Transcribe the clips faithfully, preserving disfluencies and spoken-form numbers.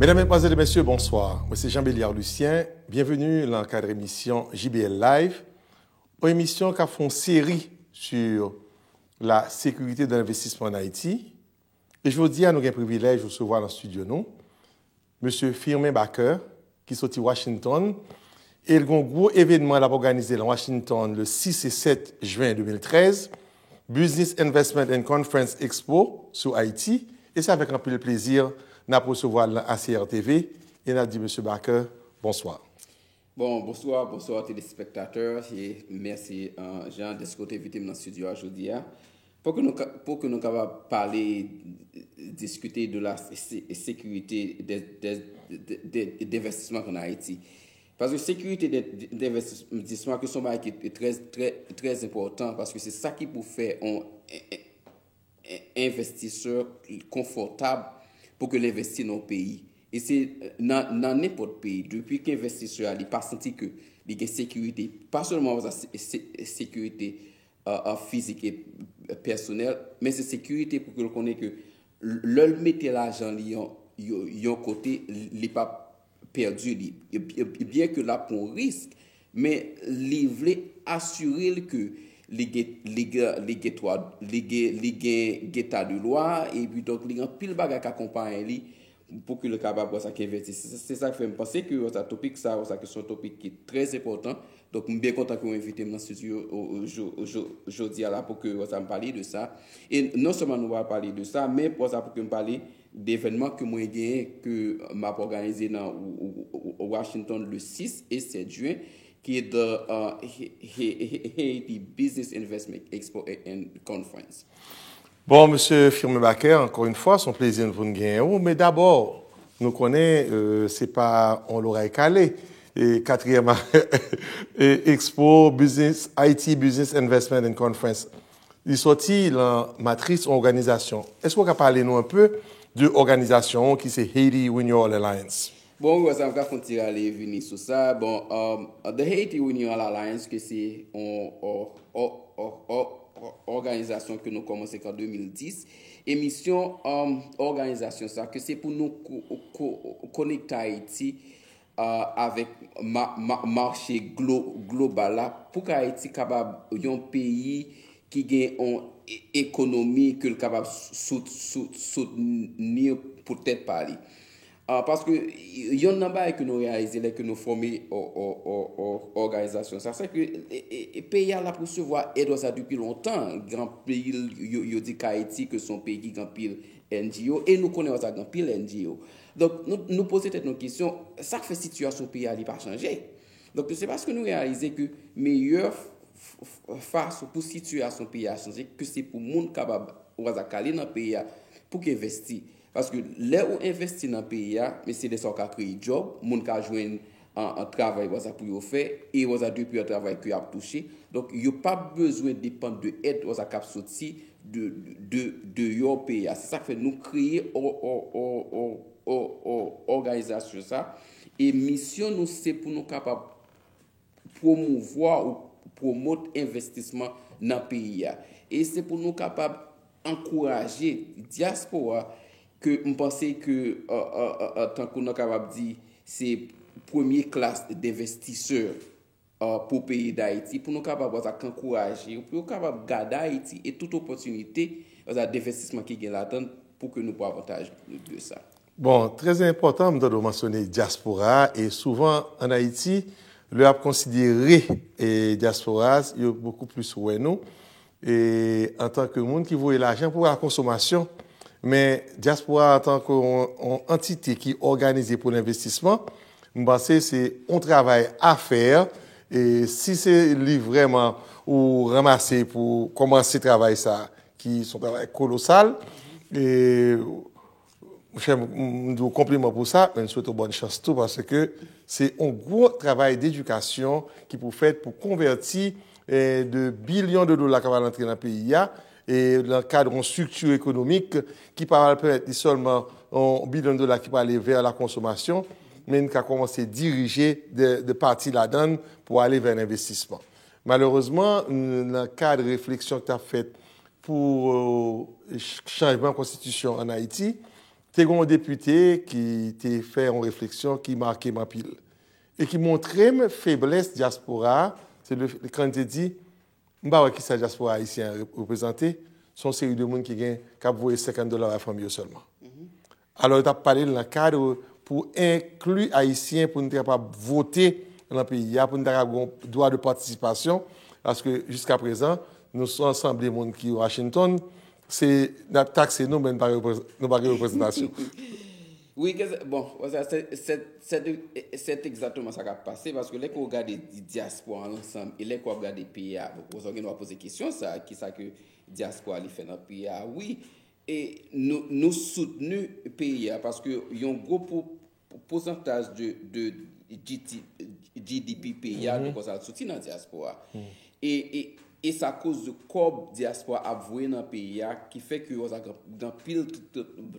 Medam, medmwazèl e mesye, bonswa. Mwen se Jean Béliard Lucien. Byenveni nan kad emisyon J B L Live, yon emisyon k ap fè yon seri sur la sécurité de l'investissement en Haïti. E jodi a, nou gen privilèj resevwa nan estidyo nou Mesye Firmin Baker, ki soti Washington, e l gen yon gwo evenman l ap òganize nan Washington le sis e sèt jen de mil trèz, Business Investment and Conference Expo sou Ayiti, e se avèk anpil plezi n ap resevwa l nan A C R T V, e n ap di Mesye Baker, bonswa. Bon, bonswa, bonswa telespektatè, e mèsi, euh, Jean, dèske w te envite m nan estidyo a jodi a. Pou ke nou, ka- pou ke nou kapab pale, diskite de la sé- sécurité de, de, de, de, d'investissement en Haïti. Paske sekirite de, de, d'investissement, ke se yon bagay ki trè, trè, trè enpòtan, paske se sa ki pou fè yon en- en- en- envestisè konfòtab pou ke l envesti nan yon peyi. E se nan, nan nenpòt peyi, depi ke envestisè a, li pa santi ke li gen sekirite, pa sèlman sa, se- se- sekirite euh, euh, fizik e pèsonèl, men se sekirite pou ke l konnen ke lè l mete lajan li yon, yon, yon kote, li p ap pèdi li. E, e, byen ke l ap pran yon risk, men li vle asire l ke li gen, li gen, li gen twa, li gen, li gen eta de lwa, epi donk li gen anpil bagay k akonpaye li pou ke l kapab wè sa k envesti. Se se sa k fè m panse ke wè sa topik sa, wè sa ke se yon topik ki trè enpòtan. Donk, m byen kontan ke w envite m nan estidyo o- o- jo- jo- jodi a la pou ke wè sa m pale de sa. E non sèlman nou va pale de sa, men wè sa pou ke m pale de evènman ke mwen genyen ke m ap òganize nan w- w- w- Washington le sis e sèt jen, ki the uh, Haiti Business Investment Expo and Conference. Bon, Mesye Firmin Baker, ankò yon fwa, se yon plezi pou n genyen ou. Men dabò, nou konnen euh, se pa yon loray kale. E katriyèm e, Expo Business, Haiti Business Investment and Conference. Li soti nan matris yon òganizasyon. Èske w ka pale nou anpe de òganizasyon ki se Haiti Renewal Alliance? Bon, wi, sa m ka fè yon ti rale vini sou sa. Bon, um, The Haiti Renewal Alliance, ke se yon o- o- o- o- o- òganizasyon ke nou kòmanse an de mil dis. E misyon um, òganizasyon sa, ke se pou nou ko- ko- konekte Ayiti uh, avèk ma- ma- mache glo- global la, pou ke Ayiti kapab yon peyi ki gen yon e- ekonomi ke l kapab sou- sou- soutni pou tèt pa li. Ah, paske yonn nan bagay ke nou reyalize lè ke nou fòme o- o- o- o- òganizasyon sa, se ke e- e- e peyi a l ap resevwa èd sa depi lontan. Gen anpil, yo, yo di ke Ayiti ke se yon peyi ki gen anpil N G O, e nou konnen sa gen anpil N G O. Donk, nou, nou poze tèt nou kesyon, sa k fè sitiyasyon peyi a li pa chanje? Donk, se paske nou reyalize ke meyè f- f- fason pou sitiyasyon peyi a chanje, ke se pou moun kapab wè sa k ale nan peyi a, pou k envesti. Paske lè ou envesti nan peyi a, men se lè sa w ka kreye djòb, moun ka jwenn an, an travay wè sa pou yo fè, e wè sa depi yon travay ke y ap touche. Donk, yo p ap bezwen depann de èd wè sa k ap soti de, de, de deyò peyi a. Se sa k fè nou kreye o- o- o- o- o- o- òganizasyon sa. E misyon nou, se pou nou kapab pwomouvwa ou pwomot envestisman nan peyi a. E se pou nou kapab ankouraje dyaspora ke m panse ke, euh, euh, euh, euh, tankou nou kapab di, se premye klas denvestisè euh, pou peyi Dayiti, pou nou kapab wè sa k ankouraje yo, pou yo kapab gade Ayiti e tout opòtinite wè sa denvestisman ki gen ladan l pou ke nou pran avantaj de sa. Bon, trè enpòtan, m tande w mansyone dyaspora a, e souvan ann Ayiti, lè y ap konsidere e dyaspora a, yo bokou plis wè nou e antanke moun ki voye lajan pou lakonsomasyon. Men dyaspora a antanke yon, yon antite ki òganize pou lenvestisman, m panse se yon travay a fè. E si se li vrèman ou ranmase pou kòmanse travay sa, ki se yon travay kolosal, e monchè, m di w konpliman pou sa, men m swete w bòn chans tou, paske se yon gwo travay dedikasyon ki pou fèt pou konvèti eh, de bilyon de dola k ap al antre nan peyi a, e nan kad yon estrikti ekonomik ki pa pral pèmèt li sèlman yon bilyon dola ki prale vè lakonsomasyon, men li ka kòmanse dirije de, de pati ladan l pou ale vè lenvestisman. Malerezman, n- nan kad refleksyon ki t ap fèt pou euh, ch- chanjman konstitisyon ann Ayiti, Te gen yon depite ki te fè yon refleksyon ki make m anpil e ki montre m feblès dyaspora a, se le, le, kan li te di, "M pa wè kisa dyaspora ayisyen an re-, reprezante, se yon seri de moun ki gen, k ap voye senkant dola bay fanmi yo sèlman." Alò, yo t ap pale l nan kad pou enkli Ayisyen, pou n te kapab vote nan peyi a, pou n ta kapab gen yon dwa de patisipasyon, paske jiska prezan, nou se yon sanble moun ki Washington, se, n ap takse nou, men nou pa gen reprez-, nou pa gen reprezantasyon. Wi, ke se, bon, se, se, se, se, se egzakteman sa k ap pase, paske lè ke w gade di-, dyaspora an ansanm, e lè ke w ap gade peyi a, bon, w gen dwa poze kesyon sa, kisa ke dyaspora li fè nan peyi a? Wi, e nou, nou soutni peyi a, paske yon gwo pou-, pousantaj de, de G T, G D P peyi a, nou konsa soti nan dyaspora. E, e, e sa koz de kòb dyaspora ap voye nan peyi a, ki fè ke w gen anpil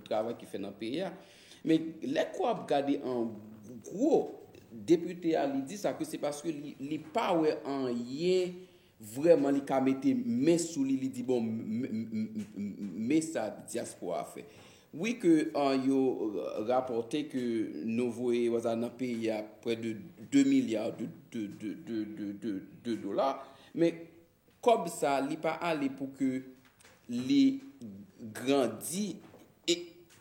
travay ki fè nan peyi a. Men lè ke w ap gade an gwo, depite a, li di sa ke se paske li, li pa wè anyen vrèman li ka mete men sou li, li di, "Bon, m, m, m, m, m, men sa dyaspora a fè." Wi, ke, an, yo, euh, rapòte ke nou voye, wè sa, nan peyi a prè de de milya de, de, de, de, de, de, de dola, men kòb sa, li pa ale pou ke li grandi e,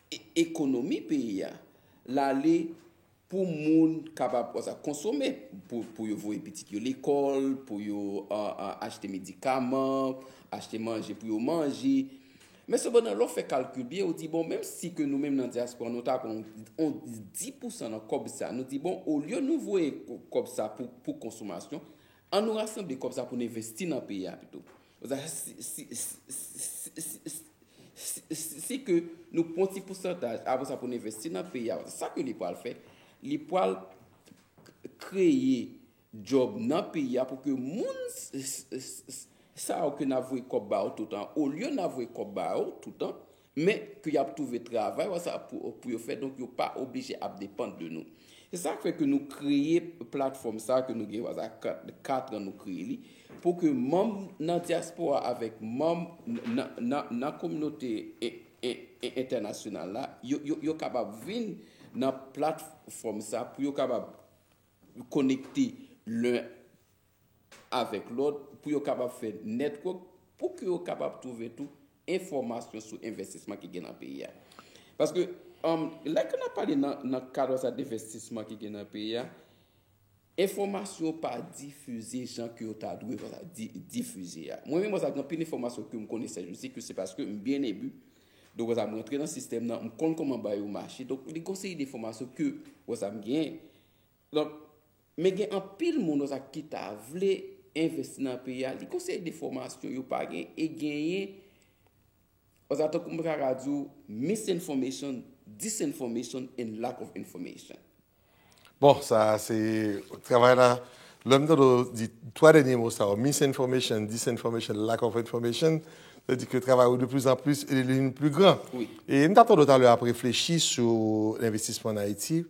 e, ekonomi peyi a. L ale pou moun kapab, wè sa, konsome, pou, pou yo voye pitit yo lekòl, pou yo, an, an, achte medikaman, achte manje pou yo manje. Men sepandan, lè w fè kalkil byen, ou di, bon, menm si ke nou menm nan dyaspora, nou ta pran yon, yon dis pousan nan kòb sa, nou di, bon, olye nou voye kòb sa pou, pou konsomasyon, ann nou rasanble kòb sa pou n envesti nan peyi a pito. Sa, si, si, si, si, si, si, si, si ke nou pran ti pousantaj, apre sa pou n envesti nan peyi a, sa ke li pral fè, li pral kreye djòb nan peyi a pou ke moun s-, s-, s-, s-, sa yo ke n ap voye kòb ba yo toutan, olye n ap voye kòb ba yo toutan, men ke y ap twouve travay, wè sa, pou, pou yo fè, donk yo pa oblije ap depann de nou. Se sa k fè ke nou kreye platfòm sa ke nou gen, wè sa, kat, kat an nou kreye li, pou ke manm nan dyaspora avèk manm nan, nan, nan kominote e, e, e, entènasyonal la, yo, yo, yo kapab vin nan platfòm sa pou yo kapab konekte len avèk lòt, pou yo kapab fè network, pou ke yo kapab twouve tou enfòmasyon sou envestisman ki gen nan peyi a. Paske, um, lè ke n ap pale nan, nan kad sa d envestisman ki gen nan peyi a, enfòmasyon pa difize jan ke yo ta dwe, wè sa, di-, difize a. Mwen menm, wè sa, gen anpil enfòmasyon ke m konnen sèjousi, ke se paske m byen ebi. Donk, wè sa, m rantre nan sistèm nan, m konn kòman bagay yo mache. Donk, li gon seri de enfòmasyon ke, wè sa, m genyen. Donk, men gen anpil moun, wè sa, ki ta vle envesti nan peyi a. Li gon seri de enfòmasyon yo pa gen e genyen, wè sa, tankou m ta ka di w, misinformation, disinformation and lack of information. Bon, sa se travay la. Lè m tande w di twa dènye mo sa yo, misinformation, disinformation, lack of information, sa vle di ke travay ou de plus en plus e li vin pli gran. Wi. E m t ap tande w talè ap reflechi sou lenvestisman an Ayiti.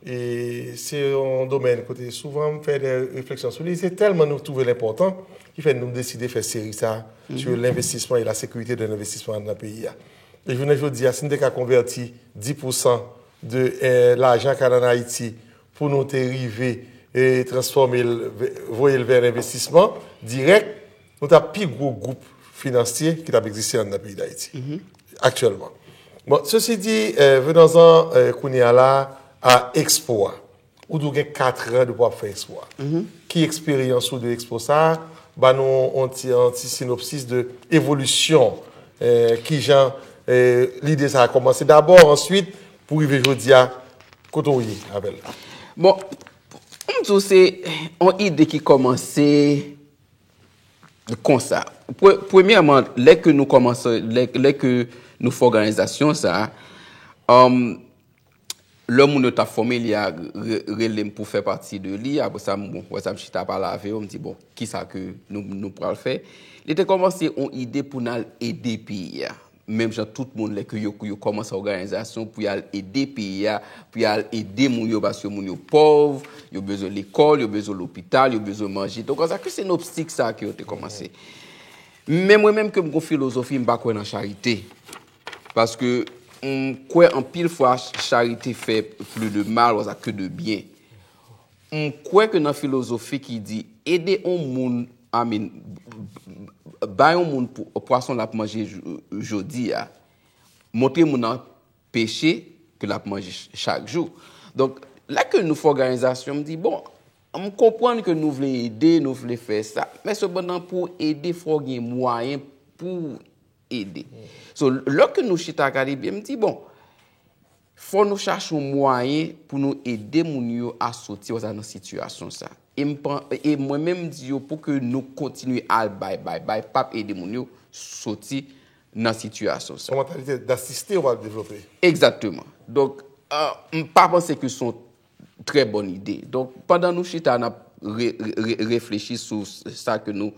E se yon domèn kote souvan m fè de refleksyon sou li. Se tèlman nou twouve l enpòtan ki fè nou deside fè seri sa sur l'investissement et la sécurité de l'investissement dans le pays a. E jounen jodi a, si n te ka konvèti dis pousan de, eh, lajan k al ann Ayiti pou nou te rive e transfòme l, ve-, voye l vè lenvestisman dirèk, nou t ap pi gwo gwoup finansye ki t ap egziste anndan peyi Dayiti aktyèlman. Bon, ceci dit, eh, venons-en, eh, kounye a la a Expo a. Ou di w gen kat an depi w ap fè Expo a. Ki eksperyans ou de Expo sa a? Ba nou yon ti, yon ti sinopsis de evolisyon, eh, kijan, eh, lide sa a kòmanse dabò, answit, pou rive jodi a, kote w ye avè l? Bon, m di w se yon ide ki kòmanse konsa. Pre-, premyèman, lè ke nou kòmanse, lè, lè ke nou fè òganizasyon sa a, um, lè moun yo t ap fòme li a re-, rele m pou fè pati de li, apre sa, m, bon, wè sa, m chita pale avè yo, m di, bon, kisa ke nou, nou pral fè? Li te kòmanse yon ide pou n al ede peyi a. Menm jan tout moun, lè ke yo, yo kòmanse òganizasyon pou y al ede peyi a, pou y al ede moun yo, paske moun yo pòv, yo bezwen lekòl, yo bezwen lopital, yo bezwen manje. Donk, sa ke se nan optik sa ke yo te kòmanse. Men mwen menm ke m gon filozofi, m pa kwè nan charite. Paske M kwè anpil fwa charité fait plus de mal, wè sa, que de bien. M kwè ke nan filozofi ki di ede yon moun, I mean, bay yon moun pwason l ap manje jodi a, montre moun nan peche ke l ap manje chak jou. Donk, lè ke nou fè òganizasyon, m di, bon, m konprann ke nou vle ede, nou vle fè sa, men sepandan pou ede, fò gen mwayen pou ede. So, lè ke nou chita gade byen, m di, bon, fò nou chache yon mwayen pou nou ede moun yo a soti nan sitiyasyon sa. E mwen menm, m di yo pou ke nou kontinye al bay, bay, bay, p ap ede moun yo soti nan sitiyasyon sa. Yon mantalite d'asiste ou al devlope. Egzakteman. Donk, m pa panse ke se yon trè bòn ide. Donk, pandan nou chita n ap reflechi sou sa ke nou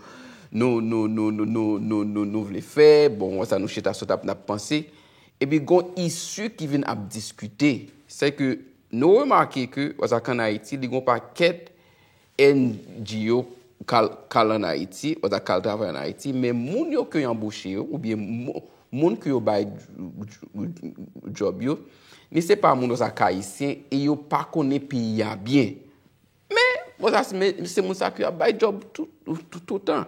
nou nou nou nou nou nou nou nou vle fè, bon, sa nou chita sou tap n ap panse. Epi gon isi ki vin ap diskite, se ke nou remake ke, wè sa, k ann Ayiti, li gon pakèt N G O k al k al ann Ayiti, wè sa, k al travay ann Ayiti, men moun yo ke anboche yo, oubyen moun ke yo bay djòb yo, ni se pa moun wè sa k ayisyen e yo pa konnen peyi a byen. Men, wè sa, se moun sa ke ap bay djòb toutan.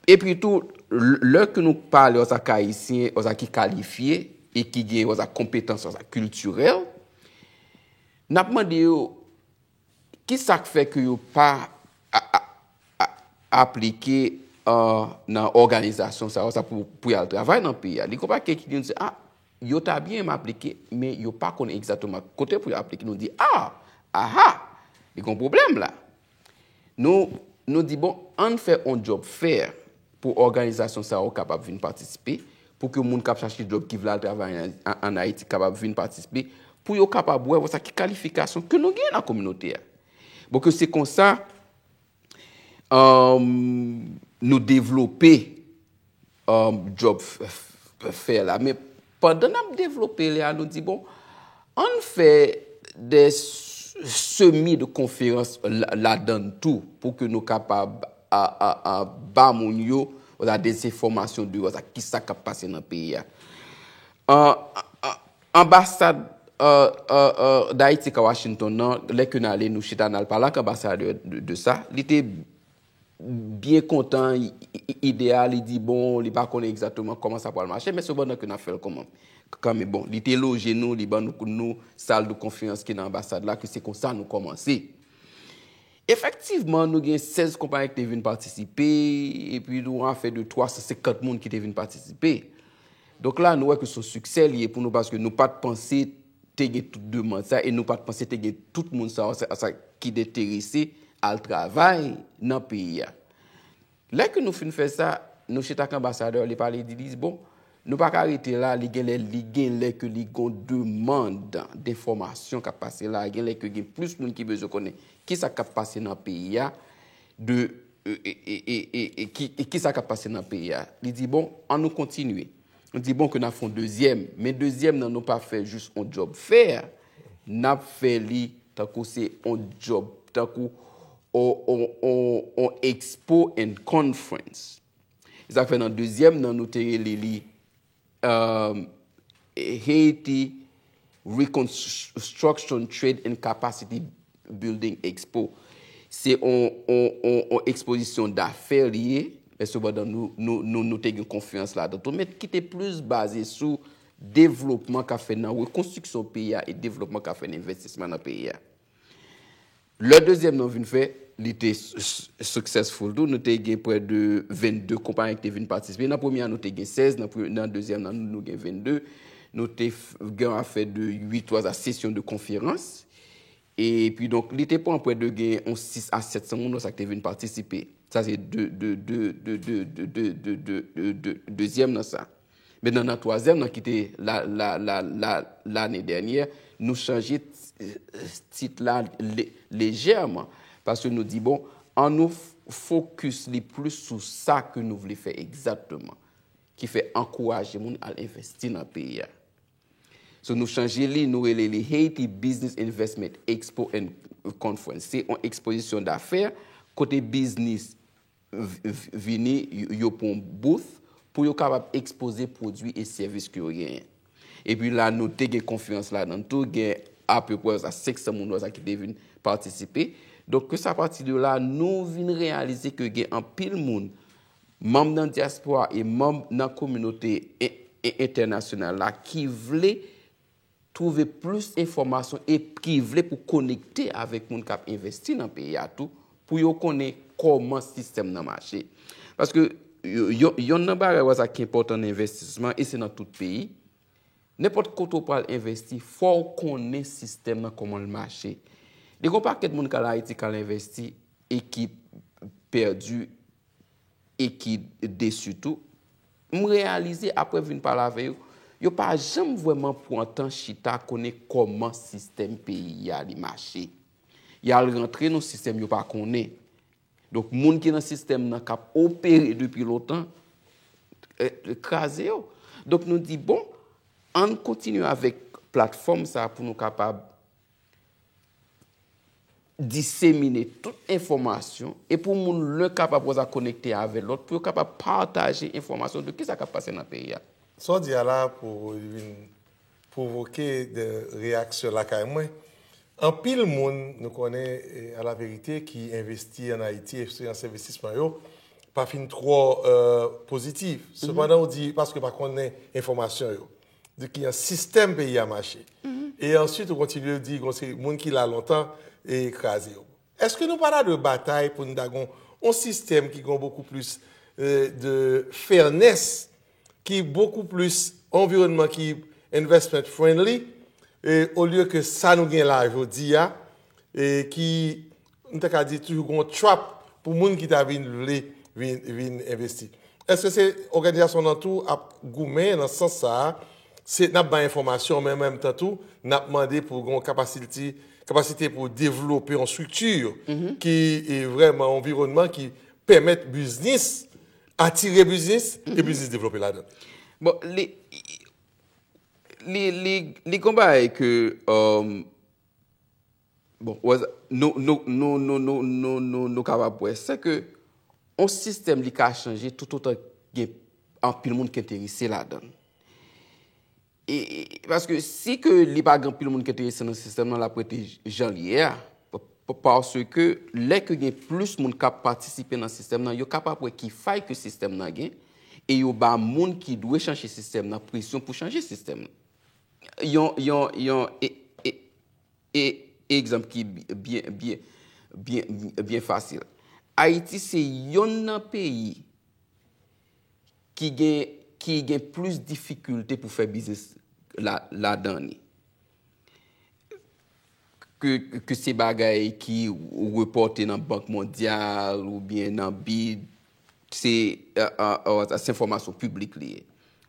Epi tou, lè ke nou pale wè sa k ayisyen, wè sa ki kalifye e ki gen wè sa konpetans wè sa kiltirèl, n ap mande yo kisa k fè ke yo pa aplike nan òganizasyon sa yo sa pou y al travay nan peyi a. Li gon pakèt ki di nou se a, yo ta byen renmen aplike, men yo pa konn egzakteman kote pou yo aplike. Nou di a, aha, li gon pwoblèm la. Nou nou di bon, ann fè yon job fair pou òganizasyon sa yo kapab vin patisipe, pou ke moun k ap chache djòb ki vle al travay ann Ayiti kapab vin patisipe, pou yo kapab wè wè sa ki kalifikasyon ke nou gen nan kominote a. Bon, ke se konsa nou devlope djòb fair la. Men pandan n ap devlope li a, nou di bon, ann fè de semi de konferans ladan l tou pou ke nou kapab ba moun yo de enfòmasyon de kisa k ap pase nan peyi a. Anbasad Dayiti k a Washington nan, lè ke n ale, nou chita n al pale ak anbasadè de sa, li te byen kontan ide a, li di bon, li pa konnen egzakteman kòman sa pral mache, men sepandan ke n ap fè l kanmenm. Bon, li te loje nou, li ban nou sal de konferans ki nan anbasad la, ke se konsa nou kòmanse. Efektivman, nou gen sèz konpayi ki te vin patisipe, epi nou afè de twa san senkant moun ki te vin patisipe. Donk la, nou wè ke se yon siksè li ye pou nou, paske nou pa t panse te gen tout demann sa e nou pa t panse te gen tout moun sa yo ki te enterese al travay nan peyi a. Lè ke nou fin fè sa, nou chita ak anbasadè, li pale, li di, bon, nou pa ka rete la, li genlè, li genlè ke li gon demann denfòmasyon k ap pase la, genlè ke gen plis moun ki bezwen konnen kisa k ap pase nan peyi a, de e kisa k ap pase nan peyi a. Li di, bon, ann nou kontinye. Nou di, bon, ke n ap fè yon dezyèm, men dezyèm nan nou pa fè jis yon job fair, n ap fè li tankou se yon job, tankou yon expo and conference. Se sa k fè nan dezyèm nan nou te rele li Haiti Reconstruction Trade and Capacity Building Expo. Se yon ekspozisyon dafè li ye, men sepandan nou te gen konferans ladan tou, men ki te plis baze sou devlopman k ap fèt nan rekonstriksyon peyi a e devlopman k ap fèt nan envestisman nan peyi a. Lè dezyèm nan vin fè, li te successful tou. Nou te gen prè de vennde konpayi ki te vin patisipe. Nan premye a, nou te gen sèz, nan dezyèm nan, nou gen vennde. Nou te gen afè de uit, twa sesyon de konferans. Epi donk, li te pran prè de gen yon sis a sèt san moun nan sa ki te vin patisipe. Sa se de, de, de, de, de, de, de, de, de, de, dezyèm nan sa. Men nan, nan twazyèm nan ki te la, la, la, la, lane dènyè, nou chanje tit la lejèman. Paske nou di, bon, ann nou fokis li plis sou sa ke nou vle fè egzakteman. Ki fè ankouraje moun al envesti nan peyi a. So, nou chanje li, nou rele li Haiti Business Investment Expo and Conference. Se yon ekspozisyon dafè kote biznis vini, yo pran yon booth pou yo kapab ekspoze pwodui e sèvis ke yo genyen. Epi la, nou te gen konferans ladan tou, gen apeprè sa senk san moun sa ki te vin patisipe. Donk, ke sa pati de la, nou vin reyalize ke gen anpil moun, manm nan dyaspora e manm nan kominote en- en- entènasyonal la, ki vle twouve plis enfòmasyon e ki vle pou konekte avèk moun k ap envesti nan peyi a tou, pou yo konnen kòman sistèm nan mache. Paske yo- yo- yonn nan bagay wè sa ki enpòtan nan envestisman, e se nan tout peyi, nenpòt kote w pral envesti, fò w konnen sistèm nan kòman l mache. Li gen yon pakèt moun k al Ayiti k al envesti e ki pèdi e ki desi tou. M reyalize, apre vin pale avè yo, yo pa janm vrèman pran tan chita konnen kòman sistèm peyi a li mache. Y al rantre nan sistèm yo pa konnen. Donk, moun ki nan sistèm nan k ap opere depi lontan, eh, kraze yo. Donk, nou di, bon, ann kontinye avèk platfòm sa pou nou kapab disemine tout enfòmasyon e pou moun len kapab konekte avè lòt, pou yo kapab pataje enfòmasyon de kisa k ap pase nan peyi a. Sa w di a la pou vin pwovoke de reyaksyon lakay mwen. Anpil moun, nou konnen, eh, a la verite, ki envesti ann Ayiti, eksperyans envestisman yo pa fin twò, eh, pozitif. Sepandan, ou di paske pa konnen enfòmasyon yo, de kijan sistèm peyi a mache. E answit, ou kontinye di, bon, se moun ki la lontan e kraze yo. Èske nou pa ta dwe batay pou n ta gon yon sistèm ki gon bokou plis, eh, de fairness, ki bokou plis anviwònman ki investment friendly, e olye ke sa nou gen la jodi a, e ki, m ta ka di, toujou gon trap pou moun ki ta vin vle vin, vin envesti. Èske se òganizasyon nan tou ap goumen nan sans sa a? Se n ap bay enfòmasyon, men an menm tan tou, n ap mande pou gon kapasite, kapasite pou devlope yon estrikti ki, e, vrèman yon anviwònman ki pèmèt biznis atire biznis e biznis devlope ladan. Bon, li, li, li, li gon bagay ke, um, bon, nou, nou, nou kapab wè, se ke yon sistèm li ka chanje tout otan gen anpil moun ki enterese ladan l. E, e, paske si ke li pa gen anpil moun ki enterese nan sistèm nan, l ap rete jan li ye a. Pa- pa- Paske lè ke gen plis moun k ap patisipe nan sistèm nan, yo kapab wè ki fay ke sistèm nan gen, e yo ba moun ki dwe chanje sistèm nan presyon pou chanje sistèm nan. Yon, yon, yon, e, e, e, egzanp ki byen, byen, byen, byen fasil. Ayiti se yonn nan peyi ki gen, ki gen plis difikilte pou fè biznis la, ladan li. Ke, ke se bagay ki repòte nan Bank Mondyal oubyen nan bid, se, euh, euh, euh, se enfòmasyon piblik li ye.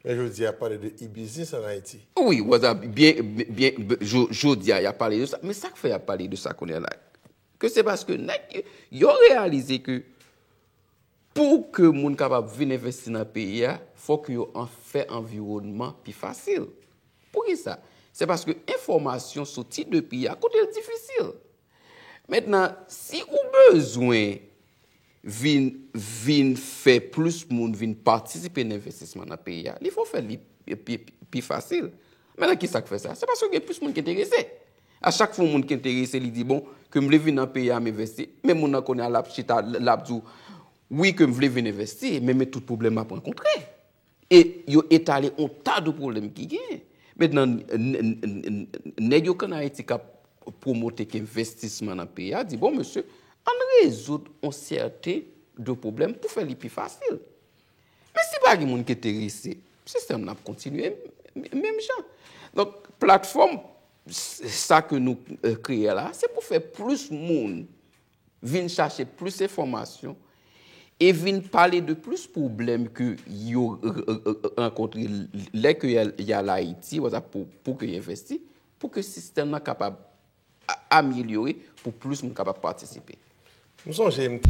Men jodi a, y ap pale de e-business ann Ayiti. Wi, wè sa, byen, byen, byen, jo- jodi a, y ap pale de sa. Men sa k fè y ap pale de sa kounye a la? Ke se paske nèg yo, yo reyalize ke pou ke moun kapab vin envesti nan peyi a, fòk yo an- fè anviwònman pi fasil. Poukisa? Se paske enfòmasyon soti de peyi a kote l difisil. Mentnan, si ou bezwen vin, vin fè plis moun vin patisipe nan envestisman nan peyi a, li fò fè li pi, pi, pi fasil. Mentnan, ki sa k fè sa? Se paske gen plis moun ki enterese. A chak fwa yon moun ki enterese, li di, bon, ke m vle vin nan peyi a, m envesti. Men moun nan kounye a, l ap chita, l ap di w, wi, ke m vle vin envesti, men, men tout pwoblèm m ap rankontre. E yo etale yon ta de pwoblèm ki genyen. Mentnan, n- n- n- n- nèg yo k ann Ayiti k ap pwomote k envestisman nan peyi a, di, bon, mesye, ann rezoud yon sèten de pwoblèm pou fè li pi fasil. Men si pa gen moun ki enterese, sistèm nan ap kontinye m- menm jan. Donk, platfòm s- sa ke nou, euh, kreye la, se pou fè plis moun vin chache plis enfòmasyon e vin pale de plis pwoblèm ke yo, euh, euh, euh, rankontre lè ke y al- y al Ayiti, wè sa, pou, pou ke yo envesti, pou ke sistèm nan kapab a- amelyore, pou plis moun kapab patisipe. M sonje m